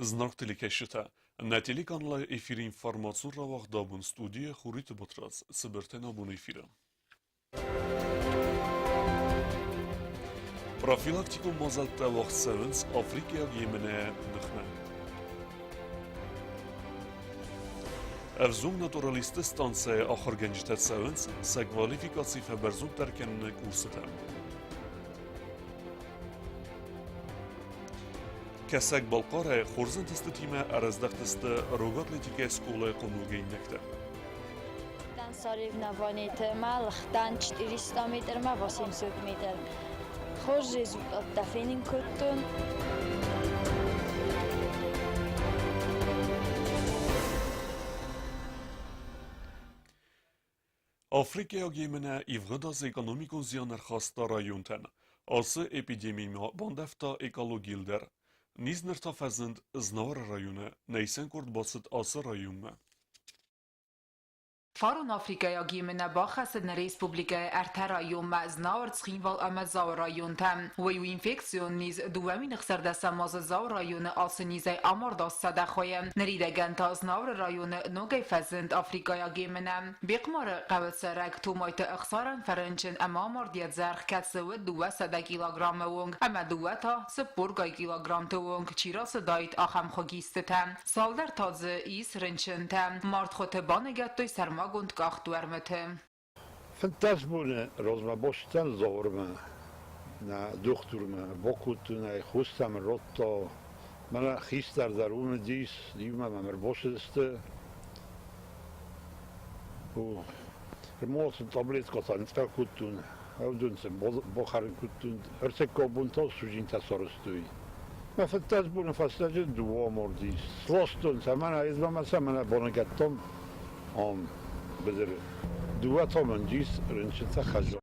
Зынаргъ телекӕсджытӕ, нӕ телеканалы эфиры информацион рауагъдабон студийӕ Хуриты Батрадз цыбыртӕн абон эфиры. Профилактикон мадзӕлттӕ уагъд цӕуынц африкӕйаг емынӕ ныхмӕ. Ӕвзонг натуралистты станцӕйы ахуыргӕнджытӕ цӕуынц сӕ квалификаци фӕбӕрзонддӕр кӕныны курсытӕм. Кӕсӕг-Балхъарӕй хорз ӕнтыстытимӕ ӕрӕздӕхтысты рог атлетикӕйы скъолайы хъомылгӕнинӕгтӕ. Соревнованийтӕмӕ лыгътӕн 400 метрмӕ 800 метр. Хорз результаттӕ фенын кодтон. Африкӕйаг емынӕ ивгъуыд азы экономикон зиан ӕрхаста районтӕн. Ацы эпидемимӕ бандӕвта экологийыл дӕр. Низ ныр та фӕзынд Знауыры районы, нӕ исӕн къорд бацыд ацы районмӕ. Фарон африкӕйаг емынӕ баххӕссыд нӕ республикӕйы ӕртӕ районмӕ Знауыр, Цхинвал ӕмӕ Дзауы районтӕм. Уый у инфекцион низ, 2016 азы Дзауы районы ацы низӕй амард 800 хойы. Ныридӕгӕн та Знауыры районы ногӕй фӕзынд африкӕйаг емынӕ. Бехъмары хъӕуы цӕрӕг Томайты Ӕхсарӕн фӕрынчын ӕмӕ амард йӕ дзӕргъ, кӕцы уыд 200 килограммы онг ӕмӕ дыууӕ та 40 килограммты онг чи рацыдаид, ахӕм хуыгистытӕ. Цалдӕр та дзы ис рынчынтӕ. Мардхуыты баныгӕдтой сӕрмагонд къахт уӕрмыты. 15 боны размӕ бацыдтӕн Зауырмӕ, нӕ дохтырмӕ, бакодтон ӕй, хостӕ мын радта. Мӕнӕ хистӕр дӕр уым уыдис, иумӕ мӕм ӕрбацыдысты. Ӕрмӕст таблеткӕтӕ ныцъцъӕх кодтон, ӕвдун сын бахӕрын кодтон. Ӕртыккаг бон та судзинтӕ сарӕзтой. Мӕ фыццаг боны фӕстӕджы дыууӕ амарди. Сластон сӕ, мӕнӕ ӕз ма сӕ мӕнӕ боныгӕттон ам быдыры. Дыууӕ та мын дис рынчынтӕ хӕдзар.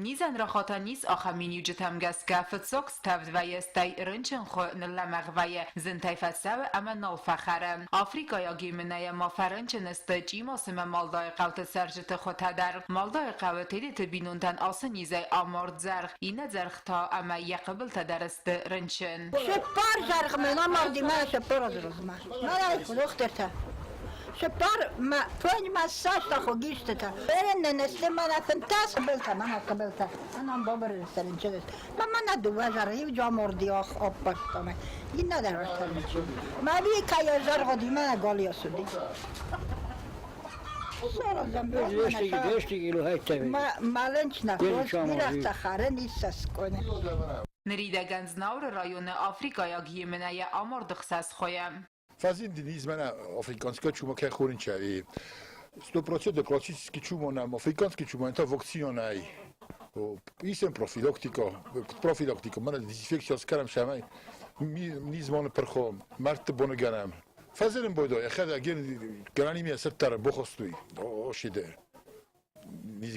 Низӕн рахатӕн ис ахӕм миниуджытӕм гӕсгӕ: фыццаг ставд вӕййы, стӕй рынчын хуы ныллӕмӕгъ вӕййы, зынтӕй фӕцӕуы ӕмӕ нал фӕхӕры. Африкӕйаг емынӕйӕ ма фӕрынчын сты Чъимасы ӕмӕ Малдайы хъӕуты цӕрджыты хуытӕ дӕр. Малдайы хъӕуы Тедеты бинонтӕн ацы низӕй амард дзӕргъ, иннӕ дзӕргъ та ӕмӕ йӕ хъыбылтӕ дӕр сты рынчын. Цыппар зӕргъмӕ амарди мӕ цыппар азы Мӕнӕ дохтыртӕ. Цыппар мӕ фоньмӕ ссаста хуыгистытӕ. Беренненесте мӕнӕ фынтӕс хъыбылтӕ, мӕнӕ хъыбылтӕ. Мӕнӕн бабырысты рынчын. Мӕ мӕнӕ дыууӕ зӕргъы иу джаморди аппӕрста мӕ, иннӕ дӕр рынчын. Мӕ викӕйӕ зӕргъуыди, мӕнӕ галиа цыди. Мӕлынч нӕ бирӕгътӕ хӕрын ис сӕ скъоны. Ныридӕгӕн Знауыры районы африкӕйаг емынӕйӕ амарды хсӕз хойӕ. Фӕзынди низ мӕнӕ африканская чума кӕй хонынча и 100% классический чума нам африканский чума это вакцина нӕй. Исем профилактика, профилактика, мӕнӕ дезинфекция скӕнӕм сӕмӕй низ маны пырхо, мӕрдты боны гӕнӕм. Фӕзынын бойдой, ӕхӕдӕг гӕнӕн ими сырдтары бохостуй, ошиде.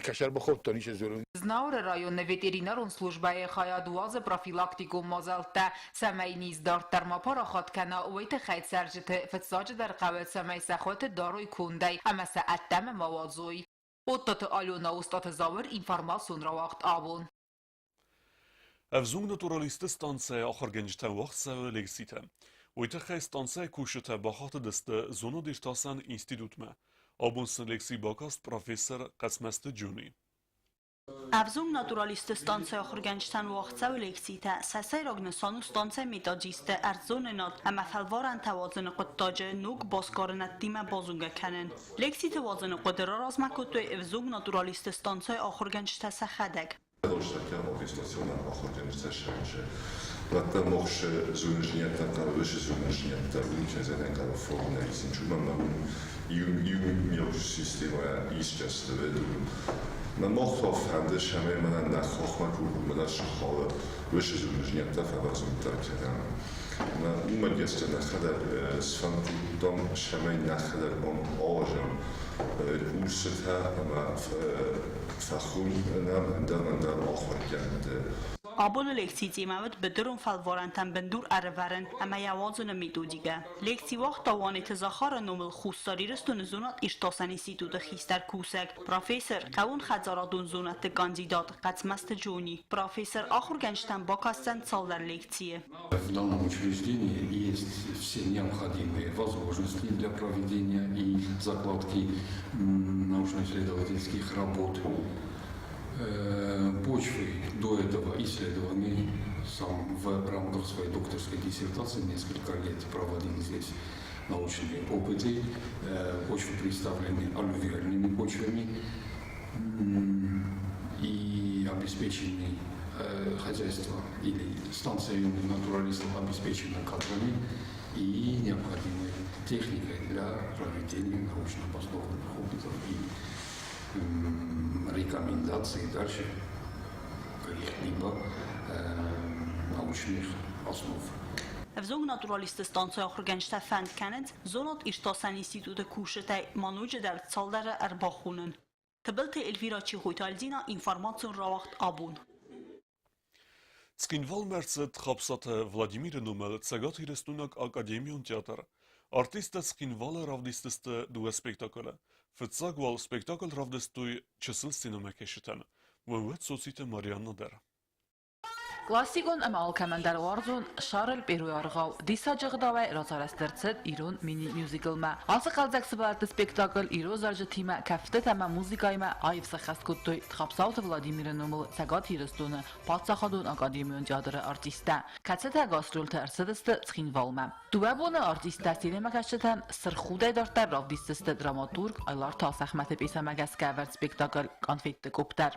Кӕсӕр бахаудта, ницы дзурын. Знауыры районы ветеринарон службӕйы хайад уадзы профилактикон мадзӕлттӕ, цӕмӕй низ дарддӕр ма парахат кӕна, уый тыххӕй цӕрджыты фыццаджыдӕр хъӕуы, цӕмӕй сӕ хуыты дарой кондӕй ӕмӕ сӕ ӕддӕмӕ ма уадзой. Оттаты Алена, Остъаты Зауыр, информацион рауагъд абон. Ӕвзонг натуралистты станцӕйы ахуыргӕнджытӕн уагъд цӕуы лекцитӕ. Уый тыххӕй станцӕйы кусджытӕ бахатыдысты зонад-иртасӕн институтмӕ. Абон сын лекци бакаст профессор Хъӕцмӕзты Джуни. Ӕвзонг натуралистты станцӕйы ахуыргӕнджытӕн уагъд цӕуы лекцитӕ. Сӕ сӕйраг нысан у станцӕйы методистты ӕрдззонынад ӕмӕ фӕлварӕнтӕ уадзыны хъуыддаджы ног басгарынӕдтимӕ базонгӕ кӕнын. Лекциты уадзыны хъуыды раразмӕ кодтой ӕвзонг натуралистты станцӕйы ахуыргӕнджытӕ сӕхӕдӕг. Латта морше зонежниятта, Абоны лекцийы темӕ уыд быдырон фӕлварӕнтӕн бындур ӕрӕвӕрын ӕмӕ йӕ уадзыны методикӕ. Лекци уагъта Уанеты Захары номыл Хуссар Ирыстоны зонад-иртасӕн институты хистӕр кусӕг, профессор, хъӕууонхӕдзарадон зонӕдты кандидат Хъӕцмӕзты Джони. Профессор ахуыргӕнджытӕн бакастдзӕн цалдӕр лекцийы. В данном учреждении есть все необходимые возможности для проведения и закладки научно-исследовательских работ. Почвы до этого исследованы сам в рамках своей докторской диссертации несколько лет проводил здесь научные опыты. Почвы представлены аллювиальными почвами и обеспечены хозяйство или станция юных натуралистов обеспечена кадрами и необходимой техникой для проведения научно обоснованных опытов и рекомендаций дальше каких-либо научных основ. Ӕвзонг натуралистты станцӕйы ахуыргӕнджытӕ фӕнд кӕнынц зонад-иртасӕн институты кусджытӕй ма ноджыдӕр цалдӕры ӕрбахонын. Тыбылты Эльвира Чихойты Альдина, информацион рауагъд абон. Цхинвалмӕ ӕрцыд Хапсаты Владимиры номыл Цӕгатирыстойнаг академион театр. Артисттӕ Цхинвалы равдисдзысты дыууӕ спектаклы. Фыццаг уал спектакль равдыстой чысыл сценӕмӕкӕсджытӕн. Уӕвӕг Цоциты Марианна дӕр. Классикон ӕмӕ алкӕмӕн дӕр уарзон Шарль Перуйы аргъау диссаджы ӕгъдауӕй рацарӕзт ӕрцыд ирон мини-мюзиклмӕ. Ацы хъӕлдзӕг сывӕллӕтты спектакль ирон зарджытимӕ, кӕфтытӕ ӕмӕ музыкӕимӕ аив сӕххӕст кодтой Тхапсауты Владимиры номыл Цӕгат Ирыстоны паддзахадон академион театры артисттӕ, кӕцытӕ гастролты ӕрцыдысты Цхинвалмӕ. Дыууӕ боны артисттӕ сценӕмӕкӕсджытӕн сырх худӕй дарддӕр равдисдзысты драматург Айларты Асӕхмӕты пьесӕмӕ гӕсгӕ ӕвӕрд спектакль «Къанфетты къопп» дӕр.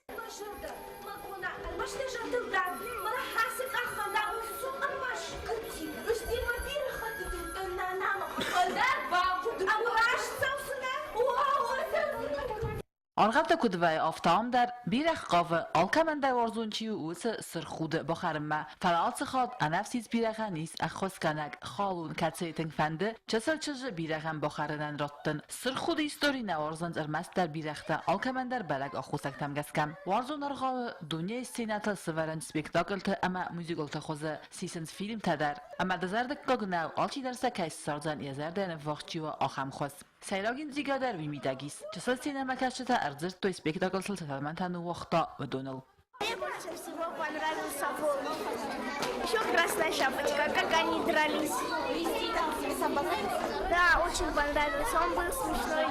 Мӕ зӕрдӕ, мӕ къона, ӕрмӕст дӕ зӕрдыл дар, мӕнӕ хӕцы къахвӕндаг у цу ӕрмӕст гыцци, ысде мӕ бирӕ хӕттыты уыдтӕн нанамӕ, фӕлӕ бахъуыды ӕмӕ раст цӕудзынӕ, уӕ, цӕудзынӕ. Аргъӕвттӕ куыд вӕййы, афтӕ ам дӕр бирӕ хъавы, алкӕмӕн дӕр уарзон чи у, уыцы сырх худы бахӕрынмӕ. Фӕлӕ алцы хатт ӕнӕфсис бирӕгъӕн ис ӕххуысгӕнӕг халон, кӕцыйы тынг фӕнды чысыл чызджы бирӕгъӕн бахӕрынӕн раттын. Сырх худы истори нӕ уарзынц ӕрмӕстдӕр бирӕгътӕ, алкӕмӕн дӕр бӕрӕг аххосӕгтӕм гӕсгӕ. Уарзон аргъауы дунейы сценӕтыл сывӕрынц спектакльты ӕмӕ мюзиклты хуызы, сисынц фильмтӕ дӕр. Ӕмӕ дызӕрдыггаг нӕу, алчидӕр сӕ кӕй ссардзӕн йӕ зӕрдӕйы ӕввахс чи у, ахӕм хуыз. Сӕйраг интригӕ дӕр уый мидӕг ис. Чысыл сценӕмӕкӕсджытӕ ӕрдзырдтой спектакльтыл цы тӕлмӕнтӕ ныууагъта, уыдоныл. Мне больше всего понравился волк. Еще Красная Шапочка, как они дрались. Да, очень понравился, он был смешной.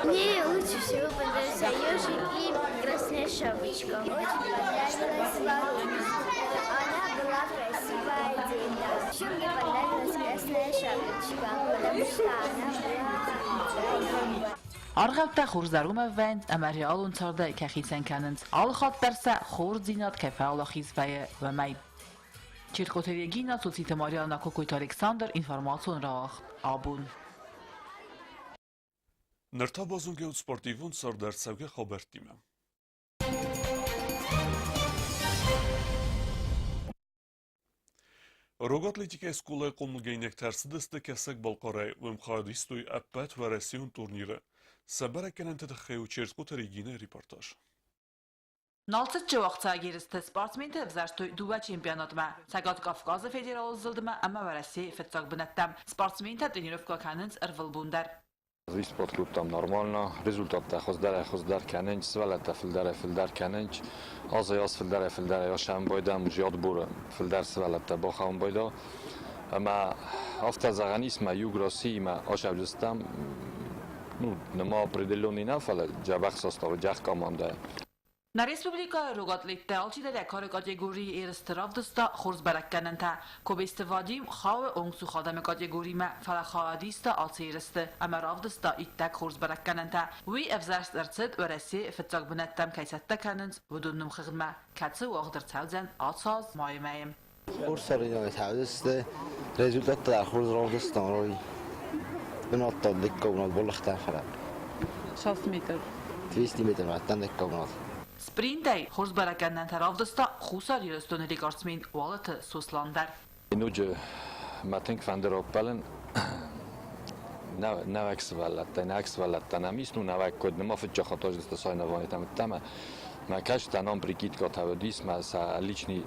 Мне лучше всего понравился ежик и Красная Шапочка. Очень понравилась ворона. Она была красивая одета. Еще мне понравилась Красная Шапочка, потому что она была Аргъӕуттӕ хорздӕргомӕ вӕййынц ӕмӕ реалон цардӕй кӕй хицӕн кӕнынц, алы хатт дӕр сӕ хорздзинад кӕй фӕуӕлахиз вӕййы, уымӕй. Чиркоты Регина, Цоциты Марианна, Кокойты Александр, информацион рауагъд абон. Ныр та базонгӕ ут спортивон цардӕрцӕугӕ хабӕрттимӕ. Рог атлетикӕйы скъолайы хъомылгӕнинӕгтӕ ӕрцыдысты Кӕсӕг-Балхъарӕй, уым хайад истой ӕппӕтуӕрӕсеон турниры. Сӕ бӕрӕггӕнӕнты тыххӕй у Чертхъоты Регинӕйы репортаж. Налцыччы уӕхцаг ерысты спортсментӕ ӕвзӕрстой дыууӕ чемпионатмӕ Цӕгат Кавказы федералон зылдмӕ ӕмӕ Уӕрӕсейы фыццаг бынӕттӕм. Спортсментӕ тренировкӕ кӕнынц ӕрвылбон дӕр. Спорт кодтам нормально, результаттӕ хуыздӕрӕй-хуыздӕр кӕнынц, сывӕллӕттӕ фылдӕрӕй-фылдӕр кӕнынц. Азӕй-аз фылдӕрӕй-фылдӕрӕй асӕм байдӕм, уже отборы фылдӕр сывӕллӕттӕ бахауын байда. Ӕмӕ афтӕ зӕгъӕн ис, мӕ Юг Россиимӕ асӕвдзыстӕм, ну, нырма определенный нӕ, фӕлӕ дзӕбӕх составы джах командӕ. Нӕ республикӕйы рог атлеттӕ алчидӕр йӕ кары категорийы ерысты равдыста хорз бӕрӕггӕнӕнтӕ. Кобесты Вадим хауы онгцух адӕмы категоримӕ, фӕлӕ хайадиста ацы ерысты ӕмӕ равдыста иттӕг хорз бӕрӕггӕнӕнтӕ. Уый ӕвзӕрст ӕрцыд Уӕрӕсейы фыццаг бынӕттӕм кӕй цӕттӕ кӕнынц, уыдон номхыгъдмӕ, кӕцы уагъд ӕрцӕудзӕн ацы аз майы мӕйы. Хорз соревнованиятӕ результаттӕ дӕр хорз равдыстон рой. Бынӕттон дыккаг бынат боллӕхтӕн фӕлӕ. 60 метр. 200 метр бынӕттӕн дыккаг бынат. Спринтӕй хорз бӕрӕггӕнӕнтӕ равдыста Хуссар Ирыстоны рекордсмен Уалыты Сослан дӕр. Ноджы мӕ тынг фӕнды раппӕлын нӕуӕг сывӕллӕттӕй, нӕуӕг сывӕллӕттӕ нӕм ис, ну нӕуӕг куыд, нырма фыццаг хатт аздӕхта соревнованиятӕм ӕмӕ. Мӕ кӕсджытӕ нам прикидка уыдис, мӕ сӕ личный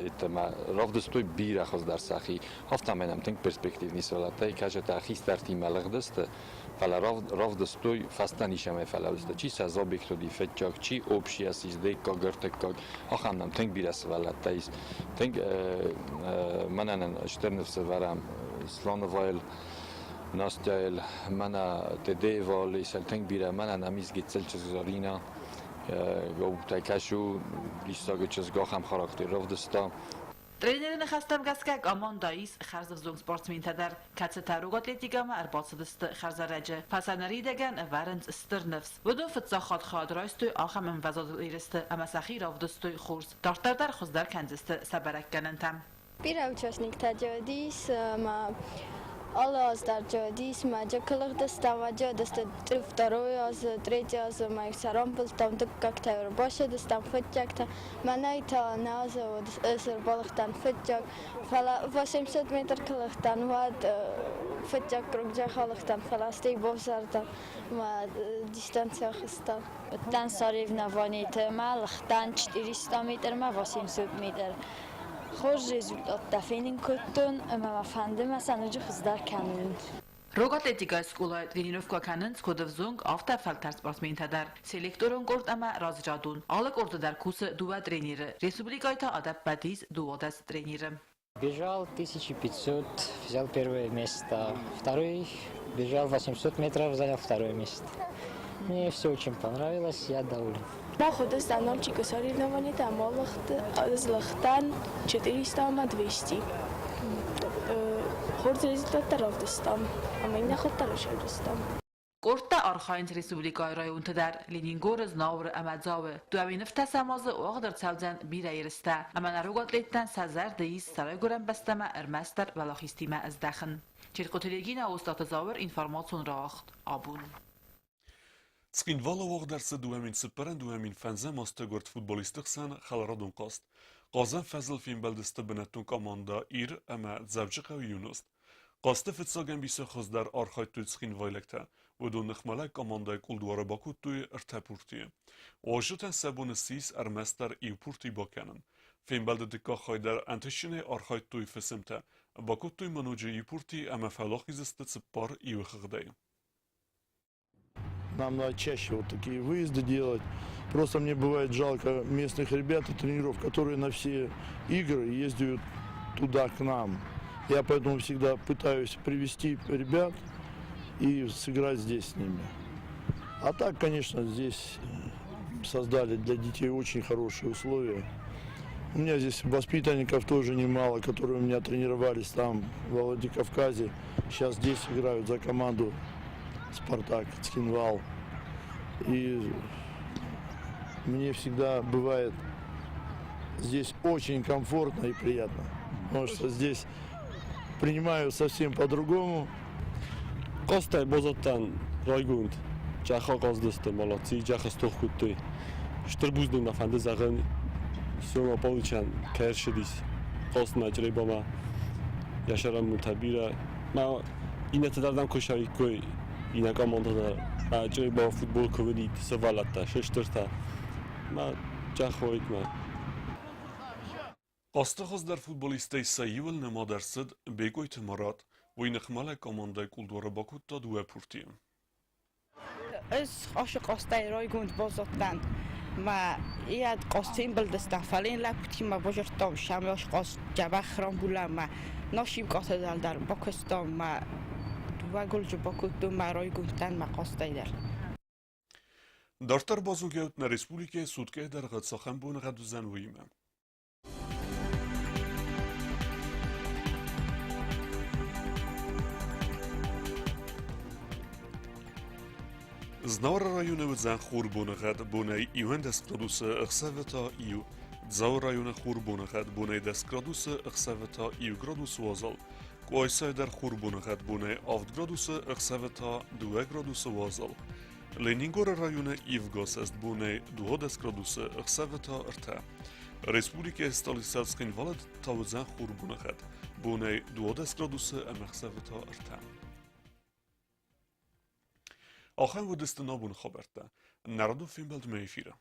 это мӕ равдыстой бирӕ хуыздӕр сӕхи. Афтӕмӕй нӕм тынг перспективный сывӕллӕттӕй кӕсджытӕ хистӕртимӕ лыгъдысты, фӕлӕ равдыстой фӕстӕ нисӕмӕй фӕлӕудзысты. Чи сӕ Забегты уыди фыццаг, чи общий ссис, дыккаг, ӕртыккаг. Ахӕм нӕм тынг бирӕ сывӕллӕттӕ ис. Тынг мӕнӕн стыр ныфс ӕвӕрӕм Слоновайыл, Настяйыл, мӕнӕ Тедеевайыл ис тынг бирӕ, мӕнӕ нӕм ис гыццыл чызг Зарина. Гобутӕй кӕсу, диссаджы чызг ахӕм характер равдыста. Тренеры ныхӕстӕм гӕсгӕ командӕ ис хӕрзӕвзонг спортсментӕ дӕр, кӕцытӕ рог атлетикӕмӕ ӕрбацыдысты хӕрзӕрӕджы. Фӕлӕ ныридӕгӕн ӕвӕрынц стыр ныфс. Уыдон фыццаг хатт хайад райстой ахӕм ӕмвӕзадыл ерысты ӕмӕ сӕхи равдыстой хорз. Дарддӕр дӕр хуыздӕр кӕндзысты сӕ бӕрӕггӕнӕнтӕ. Бирӕ участниктӕ джодис ӕмӕ алы аз дӕр джодис мӕ джокылыгъдыстӕм джодысты второй азы, третий азы мӕ сӕ рамбылдтам, дыккӕгтӕ ӕрбацыдыстӕм, фыццӕгтӕ. Мӕнӕй та нӕ азы уыд ӕз ӕрбалыгътӕн фыццаг, фӕлӕ 800 метр куы лыгътӕн, уӕд фыццаг круг алыгътӕн, фӕлӕ стӕй бавзӕрдӕн мӕ дистанци ахызтӕн. Уыдтӕн соревнованиты мӕ лыгътӕн 400 метрмӕ 800 метр. Хорз результаттӕ фенын кодтон ӕмӕ мӕ фӕнды мӕ сӕ ноджы хуыздӕр кӕнын. Рог атлетикӕйы скъолайы тренировкӕ кӕнынц куыд ӕвзонг, афтӕ фӕлтӕрд спортсментӕ дӕр. Селекторон къорд ӕмӕ разрядон. Алы къорды дӕр кусы дыууӕ тренеры. Республикӕйы та ӕдӕппӕт ис 12 тренеры. Бежал 1500, взял первое место. Второй бежал 800 метров, занял второе место. Мне все очень понравилось, я доволен. Находится нальчик соревнований, там лыгътӕн 400 ӕмӕ 200. Хорз результаттӕ равдыстам ӕмӕ иннӕ хатт дӕр сӕвдыстам. Къордтӕ архайынц республикӕйы районты дӕр Ленингоры, Знауыры ӕмӕ Дзауы. 2017 азы уагъд ӕрцӕудзӕн бирӕ ерыстӕ, ӕмӕ нӕ рог атлеттӕн сӕ зӕрды ис сӕ райгуырӕн бӕстӕмӕ ӕрмӕстдӕр уӕлахизтимӕ ӕздӕхын. Черкъоты Регинӕ, Остъаты Зауыр, информацион рауагъд «Абон». Цхинвалы уагъд ӕрцыд 2004-2005 азты гуырд футболистты хсӕн хӕларадон хъазт. Хъазӕн фӕзыл фембӕлдысты бынӕттон командӕ «Ир» ӕмӕ Дзӕуджыхъӕуы «Юность». Хъазты фыццаг ӕмбисы хуыздӕр архайдтой цхинвайлӕгтӕ. Уыдон ныхмӕлӕг командӕйы къулдуары бакодтой ӕртӕ пуртийы. Уазджытӕн сӕ бон ссис ӕрмӕстдӕр иу пурти бакӕнын. Фембӕлды дыккаг хай дӕр ӕнтыстджынӕй архайдтой фысымтӕ. Бакодтой ма ноджы иу пурти ӕмӕ фӕуӕлахиз сты 4-1 хыгъдӕй. Нам надо чаще вот такие выезды делать. Просто мне бывает жалко местных ребят и тренеров, которые на все игры ездят туда, к нам. Я поэтому всегда пытаюсь привести ребят и сыграть здесь с ними. А так, конечно, здесь создали для детей очень хорошие условия. У меня здесь воспитанников тоже немало, которые у меня тренировались там, в Владикавказе. Сейчас здесь играют за команду «Спартак», «Цхинвал». И мне всегда бывает здесь очень комфортно и приятно, потому что здесь принимаю совсем по-другому. Хъазтӕй баззадтӕн райгонд. Джаха хъаздысты, молодцы, джаха стох кодтой. Стыр бузныг мӕ фӕнды зӕгъын Сёма Павловичӕн, кӕй ӕрсыдис хъазтмӕ Чъребамӕ. Йӕ сӕрӕнбонтӕ бирӕ. Мӕ иннӕтӕ дӕр дӕм куы сӕриккой, иннӕ командӕ дӕр. Чъреба футбол куы уыдид, сывӕллӕттӕ, се стыртӕ. Мӕ джахоид мӕ. Хъазты хуыздӕр футболисттӕй сӕ иуыл нымад ӕрцыд Бекъойты Марат. Уый ныхмӕлӕг командӕйы къулдуары бакодта дыууӕ пуртийы. Ӕз ашы хъазтӕй райгонд баззадтӕн. Мӕ иӕд хъаз фембӕлдыстӕм, фӕлӕ йын лӕппутимӕ базырдтам, сӕмӕ хъаз дзӕбӕх рамбулӕм мӕ носим къатадӕл дӕр бакуыстам, мӕ дыууӕ голджы бакодтон мӕ райгонд дӕн мӕ хъазтӕй дӕр. Дарддӕр базонгӕут нӕ республикӕйы суткӕйы дӕргъы цахӕм боныгъӕд уыдзӕн, уыимӕ. Знауыры районы уыдзӕн хурбоныгъӕд бонӕй 11 градусы, ӕхсӕвы та иу. Дзауы районы хурбоныгъӕд бонӕй 10 градусы, ӕхсӕвы та 1 градус уазал. Къуайсайы дӕр хурбоныгъӕд бонӕй 7 градусы, ӕхсӕвы та 2 градусы уазал. Ленингоры районы ивгӕ бонӕй 12 градусы, ӕхсӕвы та ӕртӕ. Республикӕйы столицӕ Цхинвалы та уыдзӕн хурбоныгъӕд. Бонӕй 12 градусы ӕмӕ ӕхсӕвы та ӕртӕ. Ахӕм уыдысты нӕ абоны хабӕрттӕ. Нӕ радон фембӕлдмӕ эфиры.